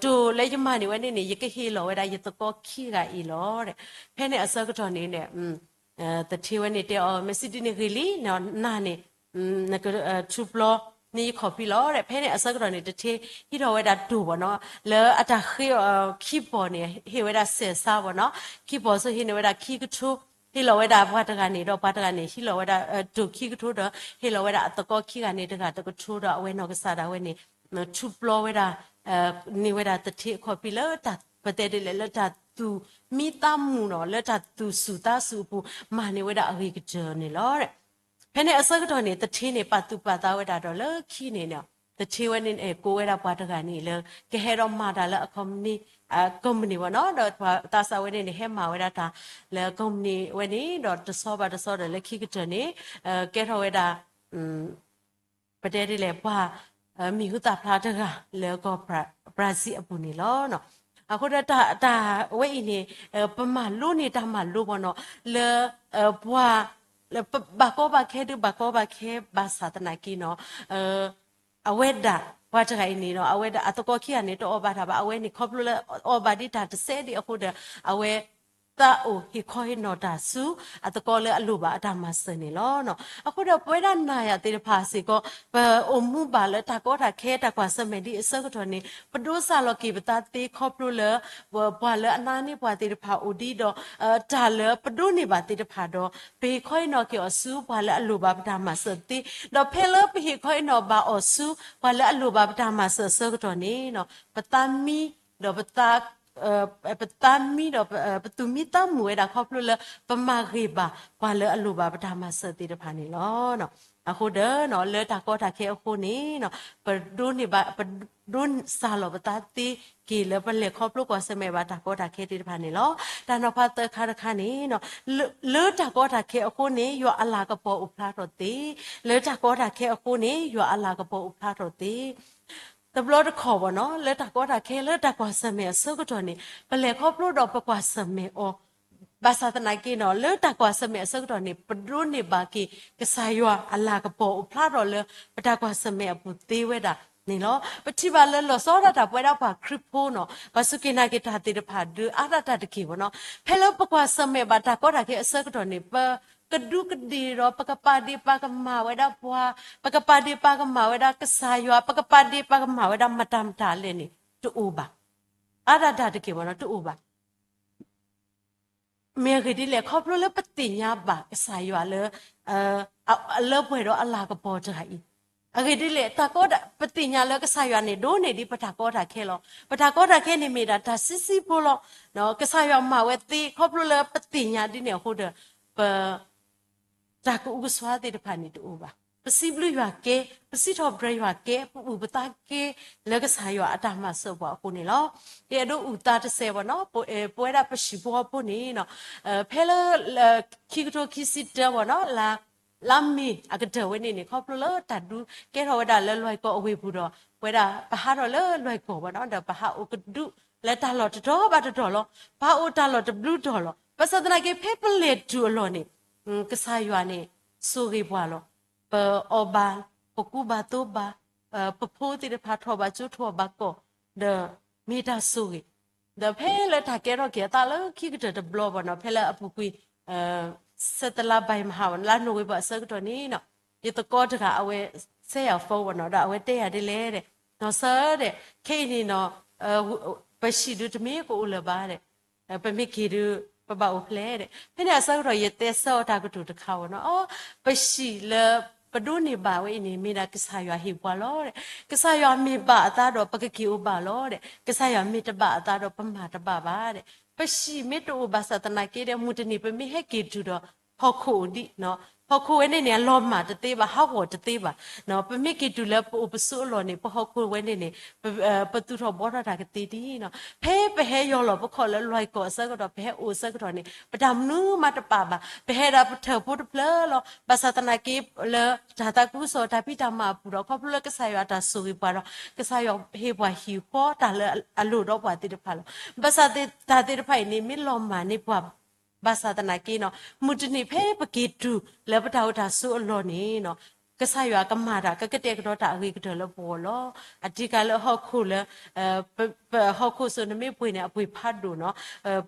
တိၢ်လၢယမၤန့ၢ်ဝဲန့ၣ်န့ၣ် ယကဟ့ၣ်လီၤဝဲဒၣ်ယသကိးခံဂၤအံၤလီၤဒီး ဖဲန့ၣ်အဆၢကတီၢ်န့ၣ်ဒီး သထ့ဝဲန့ၣ်တဲအီၤ မ့ၢ်စံးဒ်န့ၣ်ဂ့ၢ်လံ နၤန့ၣ် နကထူပျီ နံၣ်ယခီၣ်ဖံလီၤ. ဖဲန့ၣ်အဆၢကတီၢ်န့ၣ် တထ့ဟံးထီၣ်ဝဲဒၣ်တိၢ်ဘၣ်နီၤ, လၢအတၢ်ဃ့အီၤခံပီၢ်န့ၣ် ဟ့ၣ်ဝဲဒၣ်စဲးစါဘၣ်နီၤ, ခံပီၢ်ဆိဟ့ၣ်န့ၢ်ဝဲဒၣ်ခံကထိ, ဟ့ၣ်လီၤဝဲဒၣ်ပှၤတဂၤန့ၣ်ဒီးပှၤတဂၤန့ၣ် ဟံးလီၤဝဲဒၣ်တိၢ်ခံကထိဒီး ဟ့ၣ်လီၤဝဲဒၣ်အသကိးခံဂၤန့ၣ်တဂၤတကထိဒီး အဝဲနီၢ်ကစၢ်ဒၣ်ဝဲန့ၣ် ထူပျီဝဲဒၣ် န့ၢ်ဝဲဒၣ်သထ့အခီၣ်ဖံလၢတၢ်ပတဲဒ်လဲၣ် လၢတၢ်သူၣ်မံသးမုာ်နီၤ, လၢတၢ်သူၣ်ဆူၣ်သးဆူၣ်အပူၤ မၤန့ၢ်ဝဲဒၣ်အဂ့ၤကတၢၢ်န့ၣ်လီၤ. ဖဲန့ၣ်အဆၢကတီၢ်န့ၣ် သထ့န့ၣ် ပာ်သူၣ်ပာ်သးဝဲဒၣ်ဒီးလၢခံန့ၣ် သထ့ဝဲန့ၣ် ကိးဝဲဒၣ်ပှၤတဂၤန့ၣ်လၢ ကဟဲဒီးမၤတၢ်လၢအ company ဘၣ်နီၤ, ဒီးပှၤသးစၢ်ဝဲန့ၣ်န့ၣ် ဟဲမၤဝဲဒၣ်တၢ်လၢ company ဝဲန့ၣ် ဒီးတဆီဘၣ်တဆီဒီးလၢခံကတၢၢ်န့ၣ် ကဲထီၣ်ဝဲဒၣ် ပတဲဒ်လဲၣ် ပှၤမံၤဟူသၣ်ဖျါတဂၤလၢကီၢ် Brazil အပူၤန့ၣ်လီၤ. အဃိဒီးတၢ်ဝဲအံၤန့ၣ် ပမၤလိန့ၢ်တၢ်မၤလိဘၣ်နီၤ လၢ ပှၤ ဘၣ်ကီဘၣ်ခဲဒုးဘၣ်ကီဘၣ်ခဲဘၣ်ဆၣ်သနာ်က့နီၤ အဝဲဒၣ်ပှၤတဂၤအံၤန့ၣ်နီၤ အဝဲဒၣ်အသကိးခံဂၤန့ၣ် တအီၣ်ဘၣ်တၢ်ဘၣ် အဝဲန့ၣ်ခီဖျိလၢအီၣ်ဘၣ်ဒံးတၢ်တစဲးဒံးအဃိဒီး အဝဲ သးအိၣ်ဟ့ၣ်ခီဟ့ၣ်နီၤတၢ်ဆူ အသကိးလၢအလိၣ်ဘၣ်အတၢ်မၤစၢၤန့ၣ်လီၤ. အဃိဒီးပဝဲဒၣ်နၤယၤသ့ၣ်တဖၣ်စ့ၢ်ကီး ပအိၣ်မူဘၣ်လၢတၢ်ကီတၢ်ခဲတၢ်ကွၢ်ဆၢၣ်မဲာ်ဒ်အဆၢကတီၢ်န့ၣ် ပဒိးစၢ်လီၤက့ၤပသးသ့ခီဖျိလၢ ပှၤလၢအနါန့ၢ်ပှၤသ့ၣ်တဖၣ်အိၣ်ဒံးဒီး တၢ်လၢပဒိးန့ၢ်ဘၣ်သ့ၣ်တဖၣ်ဒီး ပဟ့ၣ်ခီဟ့ၣ်နီၤက့ၤအီၤဆူပှၤလၢအလိၣ်ဘၣ်ပတၢ်မၤစၢၤသ့, ဒီးဖဲလၢပဟ့ၣ်ခီဟ့ၣ်နီၤဘၣ်အီၤဆူ ပှၤလၢအလိၣ်ဘၣ်ပတၢ်မၤစၢၤအဆၢကတီၢ်န့ၣ် ပသးမံ ဒီးပသး ပသးမံဒီး ပသူၣ်မံသးမုာ်ဝဲဒၣ်ခီဖျိလၢ ပမၤဂ့ၤဘၣ်ပှၤလၢအလိၣ်ဘၣ်ပတၢ်မၤစၢၤသ့ၣ်တဖၣ်န့ၣ်လီၤ. အဃိဒီး လၢတၢ်ကီတၢ်ခဲအဃိန့ၣ် ပဒိးန့ၢ်ဘၣ် ပဒိးစၢ်လီၤပသးသ့က့ၤလၢပလဲၤခီဖျိကွၢ်ဆၢၣ်မဲာ်ဘၣ်တၢ်ကီတၢ်ခဲသ့ၣ်တဖၣ်န့ၣ်လီၤ. တၢ်နီၤဖးသၢခါတခါန့ၣ် လၢတၢ်ကီတၢ်ခဲအဃိန့ၣ် ယွၤအလၤကပီၤအိၣ်ဖျါထီၣ်သ့, လၢတၢ်ကီတၢ်ခဲအဃိန့ၣ် ယွၤအလၤကပီၤအိၣ်ဖျါထီၣ်သ့ တဘျီတခီၣ်ဘၣ်နီၤ လၢတၢ်ကီတၢ်ခဲလၢတၢ်ကွၢ်ဆၢၣ်မဲာ်အဆၢကတီၢ်န့ၣ် ပလဲၤခီဖျိဒီးပကွၢ်ဆၢၣ်မဲာ်အီၤ ဘၣ်ဆၣ်သနာ်က့နီၤ လၢတၢ်ကွၢ်ဆၢၣ်မဲာ်အဆၢကတီၢ်န့ၣ် ပဒိးန့ၢ်ဘၣ်က့ၤ ကစၢ်ယွၤအလၤကပီၤအိၣ်ဖျါထီၣ်လၢ ပတၢ်ကွၢ်ဆၢၣ်မဲာ်အပူၤသ့ဝဲဒၣ်န့ၣ်လီၤ. ပထံၣ်ဘၣ်လၢလီၤဆီဒၣ်တၢ်ပဝဲဒၣ်ပှၤခရံာ်ဖိနီၤ ပှၤစူၢ်က့ၤနာ်က့ၤတၢ်သ့ၣ်တဖၣ်ဒုးအါဒၣ်တၢ်တက့ၢ်ဘၣ်နီၤ ဖဲလၢပကွၢ်ဆၢၣ်မဲာ်ဘၣ်တၢ်ကီတၢ်ခဲအဆၢကတီၢ်န့ၣ် ပကဒူးကဒ့ၣ်ဒီး ပကပာ်ဒ့ၣ်ပာ်ကမၣ်ဝဲဒၣ်ပှၤ, ပကပာ်ဒ့ၣ်ပာ်ကမၣ်ဝဲဒၣ်ကစၢ်ယွၤ, ပကပာ်ဒ့ၣ်ပာ်ကမၣ်ဝဲဒၣ်မတၤမတၤလဲၣ်န့ၣ် တအိၣ်ဘၣ်. အါဒၣ်တၢ်တက့ၢ်ဘၣ်နီၤ တအိၣ်ဘၣ်. မ့ၢ်အဂ့ၢ်ဒ်လဲၣ် ခီဖျိလၢပသ့ၣ်ညါဘၣ်ကစၢ်ယွၤလၢ အလၢပှဲၤဒီးအလၤကပီၤတဂၤအံၤ, အဂ့ၢ်ဒ်လဲၣ် တၢ်ကီ ပသ့ၣ်ညါလၢကစၢ်ယွၤန့ၣ် ဒိးန့ၢ်ဒံးပတၢ်ကီတၢ်ခဲလီၤ. ပတၢ်ကီတၢ်ခဲန့ၣ်မ့ၢ်ဒၣ်တၢ်ဆံးဆံးဖိလီၤ. ကစၢ်ယွၤမၤဝဲသ့ ခီဖျိလၢပသ့ၣ်ညါဒ်န့ၣ်အဃိဒီး ပ တၢ်ကအုကစွါသ့ၣ်တဖၣ်န့ၣ်တအိၣ်ဘၣ်. ပစံးဘျုးယွၤကဲ, ပစံးထီၣ်ပတြၢၤယွၤကဲ, ပအုၣ်ပသးကဲ လၢကစၢ်ယွၤအတၢ်မၤစၢၤပှၤအဃိန့ၣ်လီၤ. ယအဲၣ်ဒိးအုၣ်သးတစဲးဘၣ်နီၤ, ပဝဲဒၣ်ပဟံၣ်ဖိဃီဖိန့ၣ် ဖဲလၢ ခံကထိခံဆံတၢဘၣ်နီၤ, လါမ့ၤအကတၢၢ်ဝဲန့ၣ်န့ၣ် ခီဖျိလၢတၢ်ဒုးကဲထီၣ်ဝဲဒၣ်လၢလွဲၢ်ကီၢ်အဝ့ၢ်ပူၤဒီး ပဝဲဒၣ်ပဟးထီၣ်လၢလွဲၢ်ကီၢ်ဘၣ်နီၤ, ဒီးပဟးအိၣ်ကဒုလၢတၢ်လီၢ်တတီၤဘၣ်တတီၤလီၤ. ပဟးအိၣ်တၢ်လီၢ်တဘျုးတီၤလီၤ. ဘၣ်ဆၣ်သနာ်က့ ဖဲပလဲၤတုၤအလီၢ်န့ၣ် ကစၢ်ယွၤန့ၣ် ဆိၣ်ဂ့ၤပှၤလီၤ. ပအီၣ်ဘၣ်, ပကူဘၣ်သိဘၣ်, ပဖိသ့ၣ်တဖၣ်ထီၣ်ဘၣ်ကၠိထီၣ်ဘၣ်ကီၢ်, ဒီးမ့ၢ်တၢ်ဆိၣ်ဂ့ၤ, ဒီးဖဲလၢတၢ်ကဲထီၣ်က့ၤအသးလၢခံကတၢၢ်တဘျီဘၣ်နီၤ, ဖဲလၢအပူၤကွံာ် ဆဲးတလါဘၣ်မဟါဘၣ်နီၤ, လါနိၣ်ဝ့ဘၢၣ်အဆၢကတီၢ်န့ၣ်နီၤ, ယသကိးတဂၤအဝဲ ဆဲးယၤ phone ဘၣ်နီၤ, ဒီးအဝဲတဲယၤဒ်လဲၣ်ဒီး နီၢ်စၢ်ဒီး ခဲအံၤန့ၣ်နီၤ ပဟံၣ်ဒုးတမ့ၢ်ကအိၣ်လၢၤဘၣ်ဒီး ပမ့ၢ်က့ၤဒုး ပဘၣ်အိၣ်ဖျဲၣ်ဒီး ဖဲန့ၣ်အဆၢကတီၢ် ယတဲဆၢအီၤတၢ်ကတိၤတခါဘၣ်နီၤ, အီ ပဟံၣ်လၢပဒိးန့ၢ်ဘၣ်ဝဲအံၤန့ၣ် မ့ၢ်ဒၣ်ကစၢ်ယွၤဟ့ၣ်ပှၤလီၤဒီး ကစၢ်ယွၤမ့ၢ်ဘၣ်အသးဒီး ပကက့ၤအိၣ်ဘၣ်လီၤဒီး ကစၢ်ယွၤမ့ၢ်တဘၣ်အသးဒီး ပမၤတဘၣ်ဘၣ်ဒီး ပဟံၣ်မ့ၢ်တအိၣ်ဘၣ်ဆၣ်သနာ်က့ဒီး မုၢ်တနံၤပမ့ၢ်ဟဲက့ၤတုၤဒီး ဟီၣ်ခိၣ်အိၣ်ဒံး, ဟီၣ်ခိၣ်ဝဲန့ၣ်န့ၣ် အလီၤမၢ်တသ့ဘၣ်, ဟးဂီၤတသ့ဘၣ်. ပမ့ၢ်က့ၤတုၤလၢပအိၣ်ပဆိးအလီၢ်န့ၣ် ပဟီၣ်ခိၣ်ဝဲန့ၣ်န့ၣ် ပသူၣ်ထီၣ်ဘှီထီၣ်တၢ်ကသ့ဒံးနီၤ. ဖဲပဟဲယီၤလီၤပခီၣ်လၢလွဲၢ်ကီၢ်အဆၢကတီၢ် ပဟဲအိၣ်အဆၢကတီၢ်န့ၣ် ပတၢ်မနုၤမးတပာ်ဘၣ်, ပဟဲဒၣ်ပထၢၣ်ဖိတဖျၢၣ်လီၤ. ဘၣ်ဆၣ်သနာ်က့ လၢတၢ်သးခုကစီၣ်တၢ်ဖံးတၢ်မၤအပူၤဒီး ခီဖျိလၢကစၢ်ယွၤအတၢ်ဆိၣ်ဂ့ၤပှၤဒီး ကစၢ်ယွၤဟ့ၣ်ပှၤဟံၣ်ဃီတၢ်လၢအလိၣ်ဒီးပှၤသ့ၣ်တဖၣ်လီၤ. ဘၣ်ဆၣ်တၢ်သ့ၣ်တဖၣ်အံၤန့ၣ် မ့ၢ်လီၤမၢ်န့ၢ်ပှၤ ဘၣ်ဆၣ်သနာ်က့နီၤ မုၢ်တနံၤဖဲပက့ၤတုၤလၢပတၢ်အိၣ်တၢ်ဆိးအလီၢ်န့ၣ်နီၤ ကစၢ်ယွၤကမၤတၢ် ကကတဲာ်ကတီၤတၢ်အဂ့ၤကတၢၢ်လၢပဂီၢ်လီၤ. အတံကၤလၢဟီၣ်ခိၣ်လၢ ပဟီၣ်ခိၣ်စိန့ၣ်မ့ၢ်ပှ့ၤန့ၣ် အပှ့ၤဖးဒိၣ်နီၤ,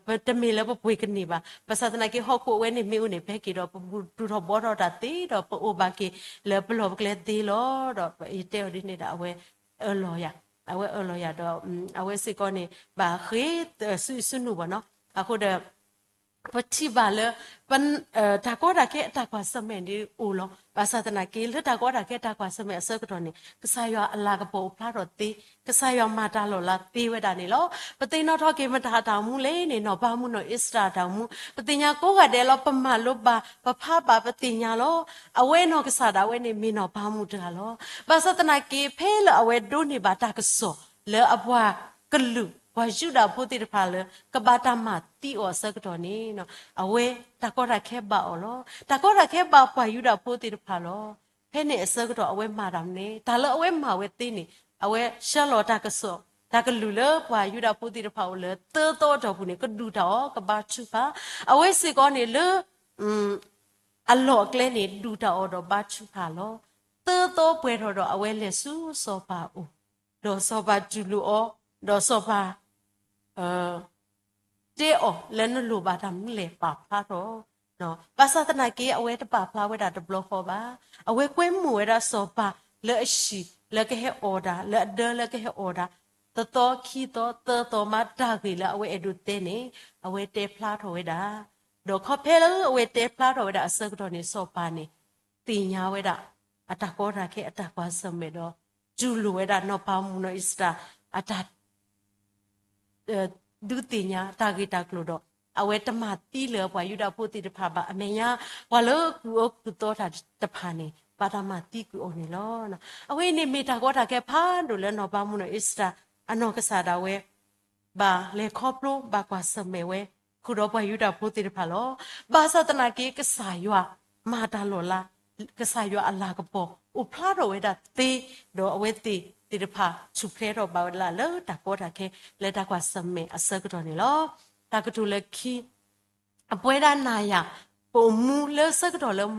ပတမ့ၢ်လၢပပှ့ၤကန့ၢ်ဘၣ်. ဘၣ်ဆၣ်သနာ်က့ ဟီၣ်ခိၣ်အဝဲန့ၣ်မ့ၢ်အိၣ်န့ၣ် ပဟဲက့ၤဒီးပဘူၣ်ထီၣ်ဘှီထီၣ်တၢ်သ့ဒီး ပအိၣ်ဘၣ်က့ၤလၢပလီၢ်ပကျဲသ့လီၤ. ဒီးယတဲအီၤဒ်န့ၣ်ဒီး အဝဲအၢၣ်လီၤယၤ, အဝဲအၢၣ်လီၤယၤဒီး အဝဲစ့ၢ်ကီးန့ၣ် ဘၣ်ဃ့ ဆူအံၤဆူနုာ်ဘၣ်နီၤ. အဃိဒီး ပထံၣ်ဘၣ်လၢ တၢ်ကီတၢ်ခဲအတၢ်ကွၢ်ဆၢၣ်မဲာ်ဒ်အိၣ်လီၤ. ဘၣ်ဆၣ်သနာ်က့ လၢတၢ်ကီတၢ်ခဲအတၢ်ကွၢ်ဆၢၣ်မဲာ်အဆၢကတီၢ်န့ၣ် ကစၢ်ယွၤအလၤကပီၤအိၣ်ဖျါထီၣ်သ့, ကစၢ်ယွၤမၤတၢ်လီၤလးသ့ဝဲဒၣ်န့ၣ်လီၤ. ပသ့ၣ်နီၣ်ထီၣ်က့ၤမတၤအတၢ်အိၣ်မူလဲၣ်န့ၣ် နီၢ်ပၤမုၣ်နီၢ်အ့စတၢ်အတၢ်အိၣ်မူ ပသ့ၣ်ညါကိးဂၤဒဲးလီၤ. ပမၤလိဘၣ် ပဖးဘၣ် ပသ့ၣ်ညါလီၤ. အဝဲနီၢ်ကစၢ်ဒၣ်ဝဲန့ၣ် မ့ၢ်နီၢ်ပၤမုၣ်တဂၤလီၤ. ဘၣ်ဆၣ်သနာ်က့ ဖဲလၢအဝဲဒိးန့ၢ်ဘၣ်တၢ်ကစီၣ် လၢအပှၤကလုာ် ပှၤယူဒၤဖိသ့ၣ်တဖၣ်လၢ ကဘၣ်တၢ်မၤသံအီၤအဆၢကတီၢ်န့ၣ် အဝဲတၢ်ကီတၢ်ခဲဘၣ်အီၤလီၤ. တၢ်ကီတၢ်ခဲဘၣ်ပှၤယူဒၤဖိသ့ၣ်တဖၣ်လီၤ. ဖဲန့ၣ်အဆၢကတီၢ် အဝဲမၤတၢ်မနုၤလဲၣ်, တၢ်လၢအဝဲမၤဝဲသ့န့ၣ် အဝဲဆှၢလီၤတၢ်ကစီၣ် တၢ်ကလုၢ်လၢပှၤယူဒၤဖိသ့ၣ်တဖၣ်အိၣ်လၢသၢသီအတီၢ်ပူၤန့ၣ် ကဒူၣ်တၢ်အီၤ ကဘါထုကဖၣ်. အဝဲစ့ၢ်ကီးန့ၣ်လၢ အလီၢ်အကျဲန့ၣ် ဒူၣ်တၢ်အီၤဒီးဘါထုကဖၣ်လီၤ. သၢသီပှဲၤထီၣ်ဒီး အဝဲလဲၤဆူစီၤပၤအအိၣ်, ဒီးစီၤပၤတူၢ်လိာ်အီၤ, ဒီးစီၤပၤ တဲအီၤလၢနလိၣ်ဘၣ်တၢ်မနုၤလဲၣ် ပာ်ဖျါထီၣ်. ဘၣ်ဆၣ်သနာ်က့ အဝဲတပာ်ဖျါဝဲဒၣ်တဘျီဃီဘၣ်. အဝဲကွဲမုာ်ဝဲဒၣ်စီၤပၤလၢအဟံၣ်လၢကဟဲအီၣ်တၢ် လၢအဒၢလၢကဟဲအီၣ်တၢ် တသီခံသီသၢသီမး တၢ်ဂ့ၢ်လၢအဝဲအဲၣ်ဒိးတဲန့ၣ် အဝဲတဲဖျါထီၣ်ဝဲဒၣ်. ဒီးခီဖဲလၢအဝဲတဲဖျါထီၣ်ဝဲဒၣ်အဆၢကတီၢ်န့ၣ် စီၤပၤန့ၣ် သ့ၣ်ညါဝဲဒၣ် အတၢ်ကီတၢ်ခဲအတၢ်ကွၢ်ဆၢၣ်မဲာ်ဒီး တူၢ်လိာ်ဝဲဒၣ်နီၢ်ပၤမုၣ်နီၢ်အ့စတၢ် အတၢ် ဒုးသ့ၣ်ညါတၢ်ဂ့ၢ်တၢ်ကျိၤဒီး အဝဲတမၤသံလၢၤပှၤယူဒၤဖိသ့ၣ်တဖၣ်ဘၣ်. အမဲာ်ညါ ပှၤလၢအကူၣ်အၢကူၣ်သီတၢ်တဖၣ်န့ၣ် ဘၣ်တၢ်မၤသံကွံာ်အီၤန့ၣ်လီၤ. အဝဲအံၤန့ၣ်မ့ၢ်တၢ်ကီတၢ်ခဲဖးဒိၣ်လၢနီၢ်ပၤမုၣ်နီၢ်အ့စတၢ် အနီၢ်ကစၢ်ဒၣ်ဝဲ ဘၣ်လဲၤခီဖျိဘၣ်ကွၢ်ဆၢၣ်မဲာ်ဝဲ ဃုာ်ဒီးပှၤယူဒၤဖိသ့ၣ်တဖၣ်လီၤ. ဘၣ်ဆၣ်သနာ်က့ ကစၢ်ယွၤမၤတၢ်လီၤလး, ကစၢ်ယွၤအလၤကပီၤ အိၣ်ဖျါထီၣ်ဝဲဒၣ်သ့, ဒီးအဝဲသ့ၣ်သ့ၣ်တဖၣ် ထူၣ်ဖျဲးထီၣ်ဘၣ်ဝဲဒၣ်လၢတၢ်ကီတၢ်ခဲ လၢတၢ်ကွၢ်ဆၢၣ်မဲာ်အဆၢကတီၢ်န့ၣ်လီၤ. တၢ်ကတိၤလၢခံ အပဝဲဒၣ်နၤယၤ ပအိၣ်မူလၢဆၢကတီၢ်လၢ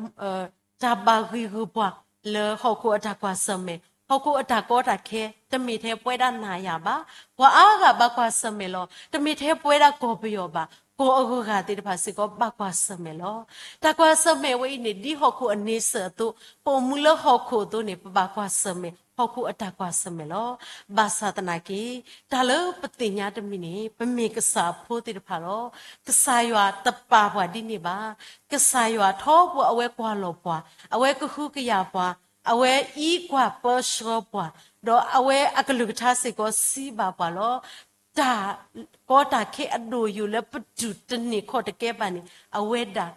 တၢ်ဘၣ်ဂံၢ်ဂုာ်ပှၤလၢဟီၣ်ခိၣ်အတၢ်ကွၢ်ဆၢၣ်မဲာ်, ဟီၣ်ခိၣ်အတၢ်ကီတၢ်ခဲ တမ့ၢ်ထဲပဝဲဒၣ်နၤယၤဘၣ်. ပှၤအါဂၤဘၣ်ကွၢ်ဆၢၣ်မဲာ်လီၤ. တမ့ၢ်ထဲပဝဲဒၣ်ကီၢ်ပယီၤဘၣ်, ကီၢ်အဂုၤအဂၤသ့ၣ်တဖၣ်စ့ၢ်ကီးဘၣ်ကွၢ်ဆၢၣ်မဲာ်လီၤ. တၢ်ကွၢ်ဆၢၣ်မဲာ်ဝဲအံၤန့ၣ် ဒ်ဟီၣ်ခိၣ်အန့ဆၢၣ်အသိး, ပအိၣ်မူလၢဟီၣ်ခိၣ်အသိးန့ၣ် ပဘၣ်ကွၢ်ဆၢၣ်မဲာ် ဟီၣ်ခိၣ်အတၢ်ကွၢ်ဆၢၣ်မဲာ်လီၤ. ဘၣ်ဆၣ်သနာ်က့ တၢ်လၢပသ့ၣ်ညါတမံၤန့ၣ် ပမ့ၢ်ကစၢ်အဖိသ့ၣ်တဖၣ်လီၤ. ကစၢ်ယွၤတပာ်ပှၤဒ်န့ၣ်ဘၣ်. ကစၢ်ယွၤထီဘိအဝဲကွၢ်လီၤပှၤ, အဝဲကဟုကယာ်ပှၤ, အဝဲအံးကွၢ်ပၢဆှၢပှၤ, ဒီးအဝဲအကလုၢ်ကထါစ့ၢ်ကီးစံးဘၣ်ပှၤလီၤ. တၢ်ကီတၢ်ခဲအဒိၣ်ယိာ်လၢပတူၢ်တန့ၢ်ခီၣ်တကဲဘၣ်န့ၣ် အဝဲဒၣ်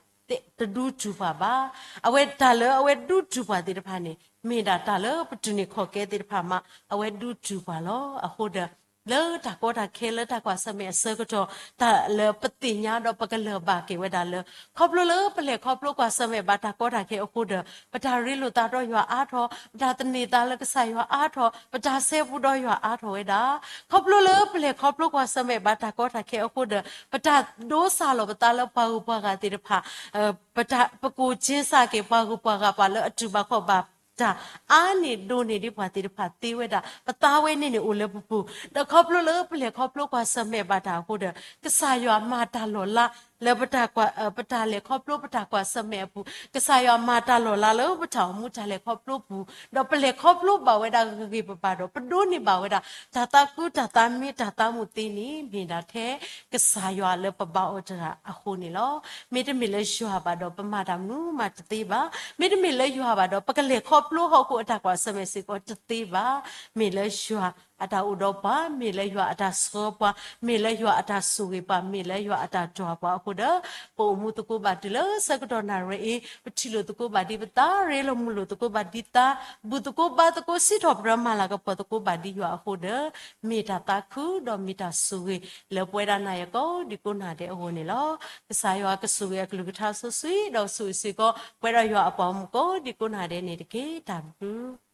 တဒူတူၢ်ပှၤဘၣ်. အဝဲတၢ်လၢအဝဲဒူတူၢ်ပှၤသ့ၣ်တဖၣ်န့ၣ် မ့ၢ်ဒၣ်တၢ်လၢပတူၢ်န့ၢ်ခီၣ်ကဲသ့ၣ်တဖၣ်မး အဝဲဒူတူၢ်ပှၤလီၤ. အဃိဒီး လၢတၢ်ကီတၢ်ခဲလၢတၢ်ကွၢ်ဆၢၣ်မဲာ်အဆၢကတီၢ် တၢ်လၢပသ့ၣ်ညါဒီးပကလၢၢ်ဘၣ်က့ၤဝဲဒၣ်လၢ ခီဖျိလၢပလဲၤခီဖျိကွၢ်ဆၢၣ်မဲာ်ဘၣ်တၢ်ကီတၢ်ခဲအဃိဒီး ပတၢ်ရ့လိာ်သးဒီးယွၤအါထီၣ်, ပတၢ်သန့ၤသးလၢကစၢ်ယွၤအါထီၣ်, ပတၢ်ဆဲပူဒီးယွၤအါထီၣ်ဝဲဒၣ်. ခီဖျိလၢပလဲၤခီဖျိကွၢ်ဆၢၣ်မဲာ်ဘၣ်တၢ်ကီတၢ်ခဲအဃိဒီး ပတၢ်ဒိစၢ်လီၤပသးလၢပှၤဂုၤပှၤဂၤသ့ၣ်တဖၣ် ပတၢ်ပကိၢ်က့စၢ်က့ၤပှၤဂုၤပှၤဂၤပှၤလၢအတူၢ်ဘၣ်ခီၣ်ဘၣ်တၢ် အါန့ၢ်ဒိၣ်န့ၢ်ဒ်ပှၤသ့ၣ်တဖၣ်သ့ဝဲဒၣ် ပသးဝဲန့ၣ်န့ၣ်အိၣ်လၢပပူၤ, ဒီးခီဖျိလၢပလဲၤခီဖျိကွၢ်ဆၢၣ်မဲာ်ဘၣ်တၢ်အဃိဒီး ကစၢ်ယွၤမၤတၢ်လီၤလးလၢပတၢ်ကွၢ် ပတၢ်လဲၤခီဖျိပတၢ်ကွၢ်ဆၢၣ်မဲာ်အပူၤ, ကစၢ်ယွၤမၤတၢ်လီၤလးလၢပတၢ်အိၣ်မူတၢ်လဲၤခီဖျိပူၤ, ဒီးပလဲၤခီဖျိဘၣ်ဝဲဒၣ်ဂ့ၤဂ့ၤဘၣ်ဘၣ်ဒီး ပဒိးန့ၢ်ဘၣ်ဝဲဒၣ် တၢ်သးခုတၢ်သးမံတၢ်သးမုာ်သ့န့ၣ် မ့ၢ်ဒၣ်ထဲကစၢ်ယွၤလၢပဘၣ်အီၤတဂၤအဃိန့ၣ်လီၤ. မ့တမ့ၢ်လၢယွၤဘၣ်ဒီးပမၤတၢ်မနုၤမးတသ့ဘၣ်. မ့တမ့ၢ်လၢယွၤဘၣ်ဒီး ပကလဲၤခီဖျိဟီၣ်ခိၣ်အတၢ်ကွၢ်ဆၢၣ်မဲာ်စ့ၢ်ကီးတသ့ဘၣ်. မ့ၢ်လၢယွၤအတၢ်အိၣ်ဒီးပှၤ, မ့ၢ်လၢယွၤအတၢ်ဆှၢပှၤ, မ့ၢ်လၢယွၤအတၢ်ဆိၣ်ဂ့ၤပှၤ, မ့ၢ်လၢယွၤအတၢ်တွၢ်ပှၤအဃိဒီး ပအိၣ်မူသကိးဘၣ်တုၤလၢဆၢကတီၢ်နၣ်ရံၣ်အံၤ, ပထံၣ်လိာ်သကိးဘၣ်ဒံးပသး, ရ့လိာ်မုာ်လိာ်သကိးဘၣ်ဒံးသး, ဘူၣ်သကိးဘါသကိး စံးထီၣ်ပတြၢၤမၤလၤကပီၤသကိးဘၣ်ဒံးယွၤအဃိဒီး မ့ၢ်တၢ်သးခုဒီးမ့ၢ်တၢ်ဆိၣ်ဂ့ၤလၢပဝဲဒၣ်နၤယၤကိးဒံကိးနၤဒဲးအဂီၢ်န့ၣ်လီၤ. ကစၢ်ယွၤကဆိၣ်ဂ့ၤအကလုၢ်ကထါစီဆှံ ဒီးကဆိၣ်ဂ့ၤစ့ၢ်ကီး ပဝဲဒၣ်ယွၤအပှၤမုၣ်ကိးဒံကိးနၤဒဲးန့ၣ်တက့ၢ်. တၢ်ဘျုး